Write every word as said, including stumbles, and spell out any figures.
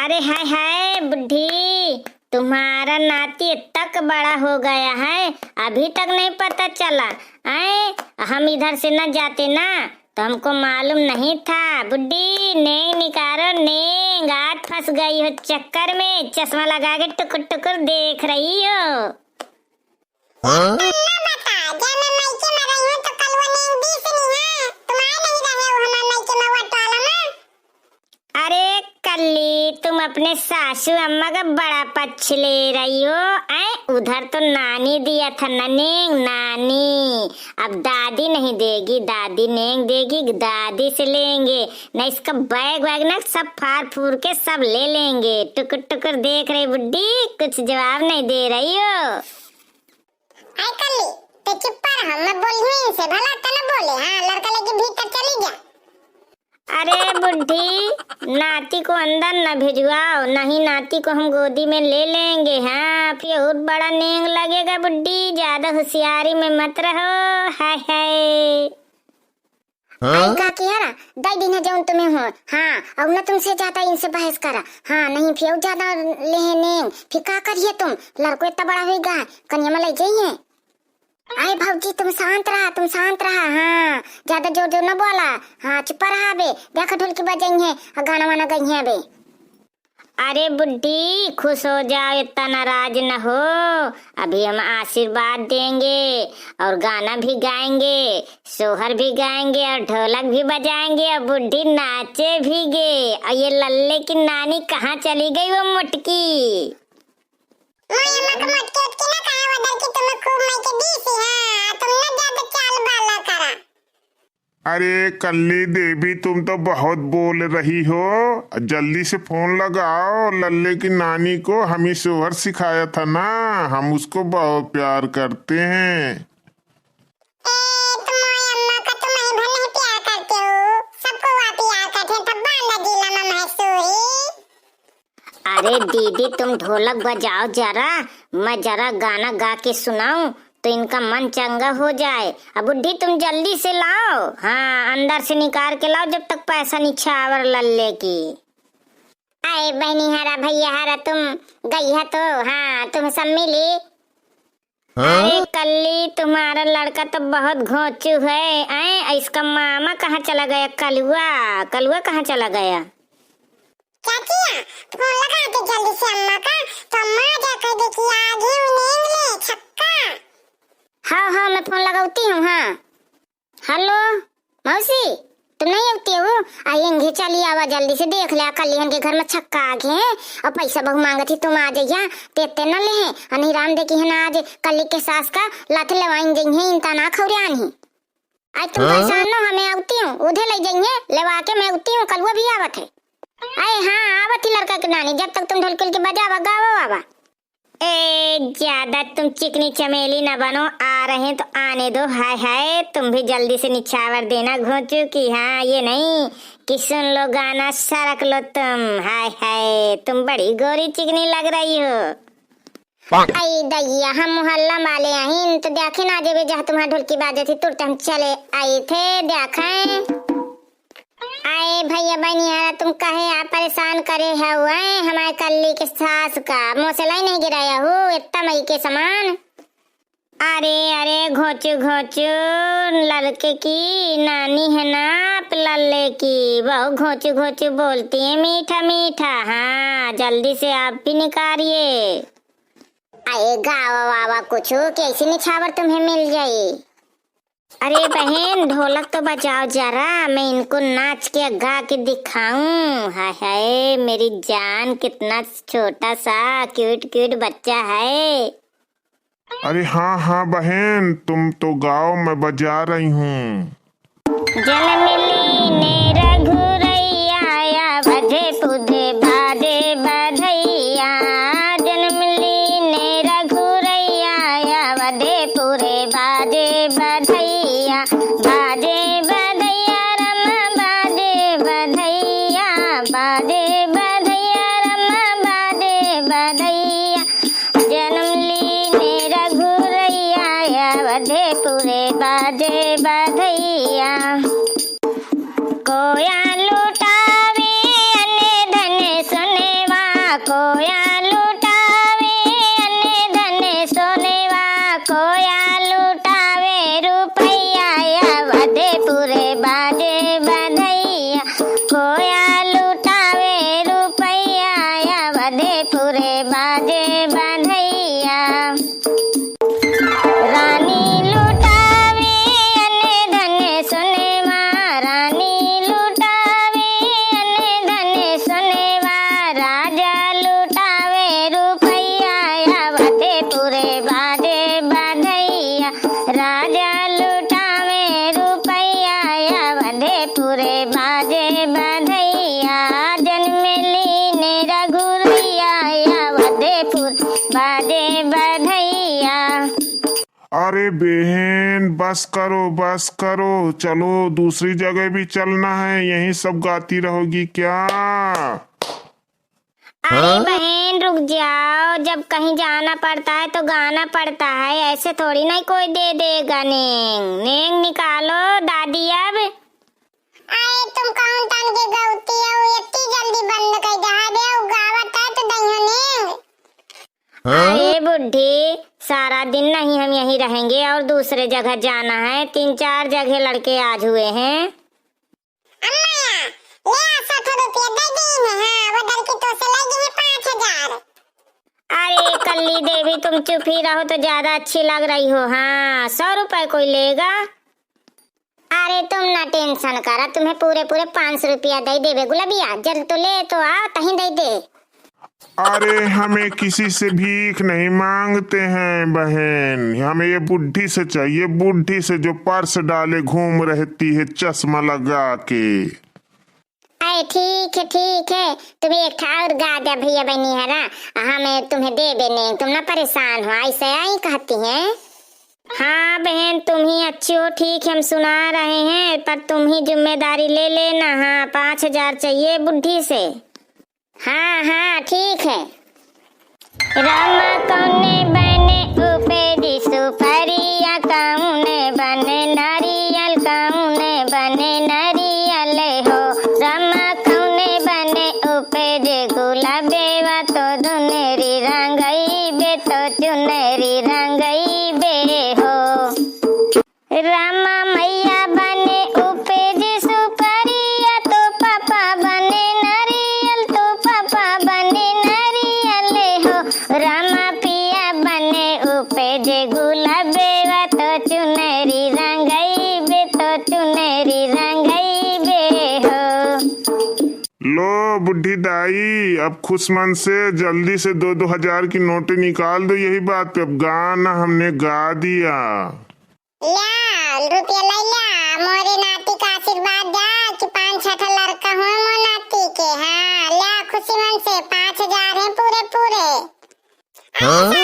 अरे हाय हाय बुड्ढी, तुम्हारा नाती तक बड़ा हो गया है, अभी तक नहीं पता चला। आए, हम इधर से न जाते ना तो हमको मालूम नहीं था। बुड्ढी, नेंग निकारो नेंग, आज फंस गई हो चक्कर में, चश्मा लगा के टुकुर टुकुर देख रही हो। हाँ? तुम ना बता, जब मैं मायके में रही हूँ तो कलुआ नेंग दीस नहीं है, तुम आए नहीं रहे हो हमारे मायके में वट वाला में। अरे कल्ली, तुम अपने सासू अम्मा का बड़ा पक्ष ले रही हो। ऐ, उधर तो नानी दिया था ना नेंग, नानी। अब दादी नहीं देगी, दादी नेंग देगी, दादी से लेंगे। नहीं इसका बैग वैग ना सब फाड़ फूर के सब ले लेंगे। टुकुर टुकुर देख रही बुड्ढी, कुछ जवाब नहीं दे रही हो। आय कल्ली, ते चुप पर हम मत बोलियो इनसे, भला त न बोले। हाँ, लड़का लेके भीतर चली जा। अरे बुड्ढी, नाती को अंदर न भिजवाओ, नहीं नाती को हम गोदी में ले लेंगे। हाँ, फिर और बड़ा नेंग लगेगा बुड्ढी, ज्यादा होशियारी में मत रहो। हाय हाय। हाँ? आई का किया रा? दई दिन है जौन तुम्हें हो। हाँ, अब न तुमसे ज्यादा इनसे बहस करा। हाँ, नहीं फिर ज्यादा लेहे नेंग, फिर का करिए तुम? लड़को इतना बड़ा होइगा, कनिया में ले जाइए। आई भौजी, तुम शांत रहा, तुम शांत रहा। हाँ, ज्यादा जोर जोर न बोला। हाँ, चुप रहा बे। देखा ढोलकी बजाई है, गाना वाना गई है बे। अरे बुड्ढी, खुश हो जाओ, इतना नाराज न हो। अभी हम आशीर्वाद देंगे और गाना भी गाएंगे, सोहर भी गाएंगे और ढोलक भी बजाएंगे और बुड्ढी नाचे भी गे। और ये लल्ले की नानी कहाँ चली गई वो मोटकी? मोए अम्मा को मोटकी उटकी ना कहा, वो दर की तुम्हें खूब माई के दी सी। हाँ, तुम ना ज्यादा चाल बाला करा। अरे कल्ली देवी, तुम तो बहुत बोल रही हो। जल्दी से फोन लगाओ लल्ले की नानी को, हम ही सोहर सिखाया था ना, हम उसको बहुत प्यार करते हैं। ए, तुम मोए अम्मा का तुम ही भर नहीं प्यार करते हो, सबको वा प्यार करते हैं, तब बांधा जिला में महसूरी। अरे दीदी, तुम ढोलक बजाओ जरा, मैं जरा गाना गा के सुनाऊं तो इनका मन चंगा हो जाए। अब बुड्ढी, तुम जल्दी से लाओ, हाँ, अंदर से निकाल के लाओ, जब तक पैसा निछावर लल्ले की। अरे बहनी हरा, भैया हरा, तुम गई है तो, हाँ, तुम सब मिली। हाँ? अरे कल्ली, तुम्हारा लड़का तो बहुत घोंचू है। ऐ, इसका मामा कहाँ चला गया? कलुआ, कलुआ कहाँ चला गया? चाचिया, फोन लगा दे जल्दी से अम्मा का, तो अम्मा आ जा कह दे कि आज ही उन्हें ले छक्का। हाँ, हाँ, मैं फोन लगाती हूँ, हाँ। हेलो, मौसी, तुम नहीं अउती हो? आ, एंगे चली आवा, जल्दी से देख ले, कल्ली हन के घर में छक्का आगे हैं, और पैसा बहु मांगत ही, तुम आ जइया, देते न ले हैं, अनिराम देखी है ना, आज कल्ली के सास का लात लेवाइन जइहे, इनता ना खौरियान ही। आज तुम हाँ? परेशान न हो, हमें अउती हूँ, उधे ले जइहे, लेवा के मैं अउती हूँ, कलुआ भी आवत है। अरे हाँ, आवत ही लड़का के नानी, जब तक तुम ढोलकी के बजावा, गावा, आवा। ए, ज्यादा तुम चिकनी चमेली न बनो, आ रहे हैं तो आने दो। हाय हाय, तुम भी जल्दी से निछावर देना घोंचू की। हाँ, ये नहीं कि सुन लो गाना सरक लो तुम। हाय हाय, तुम बड़ी गोरी चिकनी लग रही हो। आई दैया, हम मोहल्ला वाले आहिन तो देखे ना जेबे, जहाँ तुम्हारा ढोलकी बाजे थी तुरते हम चले आई थे देखें। आए भैया बनिहारा, तुम कहे आप परेशान करे हउए हमारे कल्ली के सास का, मोसे लाई नहीं गिराया हो इतना मई के समान। अरे अरे घोंचू घोंचू, लड़के की नानी है ना आप लल्ले की, बहुत घोंचू घोंचू बोलती है मीठा मीठा। हाँ, जल्दी से आप भी निकालिए। अरे गावा वावा कुछ, कैसी निछावर तुम्हें मिल जाई? अरे बहन, ढोलक तो बजाओ जरा, मैं इनको नाच के गा के दिखाऊं। हाय हाय, मेरी जान, कितना छोटा सा क्यूट क्यूट बच्चा है। अरे हाँ हाँ बहन, तुम तो गाओ, मैं बजा रही हूँ। जन्म लीने रघुरैया, या बधे पुधे बाजे बधैया। जन्म लीने रघुरैया, या बधे पुरे बाजे बधैया। बाजे बधैया रमा, बाजे बधैया, बाजे बधैया रमा, बाजे बधैया। जन्म लीने रघुरैया, या बधे पुरे बाजे बधैया। कोया लुटावे अन धन सोनवा, दे पूरे बाजे बधैया। रानी लुटावे अन धन सोनवा, रानी लुटावे अन धन सोनवा, राजा लुटावे रुपैया। आवते पूरे बाजे बधैया, राजा लुटावे रुपैया। आवते पूरे बाजे बधैया, जन्म लीने रघुरैया। आवते पूरे बाजे बधैया। अरे बहन, बस करो, बस करो, चलो दूसरी जगह भी चलना है, यहीं सब गाती रहोगी क्या? अरे हाँ? बहन, रुक जाओ, जब कहीं जाना पड़ता है तो गाना पड़ता है, ऐसे थोड़ी ना कोई दे देगा नेंग। नेंग निकालो दादी अब। अरे तुम कौन तन के गौती हो, इतनी जल्दी बंद कर दे, हाँ बे, उ गावत है तो दइहो नेंग। हाँ? अरे बुढ़ी, सारा दिन नहीं हम यहीं रहेंगे और दूसरे जगह जाना है। तीन चार जगह लड़के आज हुए हैं। अम्मा, ले आ, सौ ठो रुपया दे दी है। हाँ, वो लड़की तो से ले गई है पाँच हजार। अरे कल्ली देवी, तुम चुप ही रहो तो ज्यादा अच्छी लग रही हो। हाँ, सौ रुपए कोई लेगा? अरे तुम ना टेंशन करा, तुम्हें पूरे पूरे पाँच सौ रुपया दे देबे गुलबिया। जब तो ले तो आओ, तहीं दे दे। अरे हमें किसी से भीख नहीं मांगते हैं बहन, हमें ये बुढ़ी से चाहिए, बुढ़ी से जो पर्स डाले घूम रहती है चश्मा लगा के। अरे ठीक है, ठीक है, तुम एक ठा और गा दे भैया बहनी हरा, हमें तुम्हें देबे नहीं, तुम ना परेशान हो, ऐसे आई कहती हैं। हाँ बहन, तुम ही अच्छी हो, ठीक है, हम सुना रहे हैं, पर तुम ही जिम्मेदारी ले लेना। हाँ, पाँच हजार चाहिए बुढ़ी से। हाँ, हाँ, ठीक है। रामा कौने बने उपजी सुपरिया, कौने बने नारियल, कौने बने नारियल हो। रामा कौने बने उपजी गुलाबेवा, तो दुनेरी रंगइबे, तो चुनेरी रंगइबे हो। रामा मैया बने उपजी सुपरिया, तो पापा बने नारियल, तो पापा बने नारियल हो। रामा पिया बने उपजी गुलाबेवा, तो चुनरी रंगइबे, तो चुनरी रंगइबे हो। लो बुढ़ी दाई, अब खुश मन से जल्दी से दो दो हजार की नोटें निकाल दो। यही बात पे अब गाना हमने गा दिया। ल्या, रुपया ले ल्या, मोरे नाती का आशीर्वाद द्या कि पाँच छह ठा लड़का होए मोर नाती के। हाँ, ल्या, खुशी मन से पाँच हजार हैं पूरे पूरे। हाँ?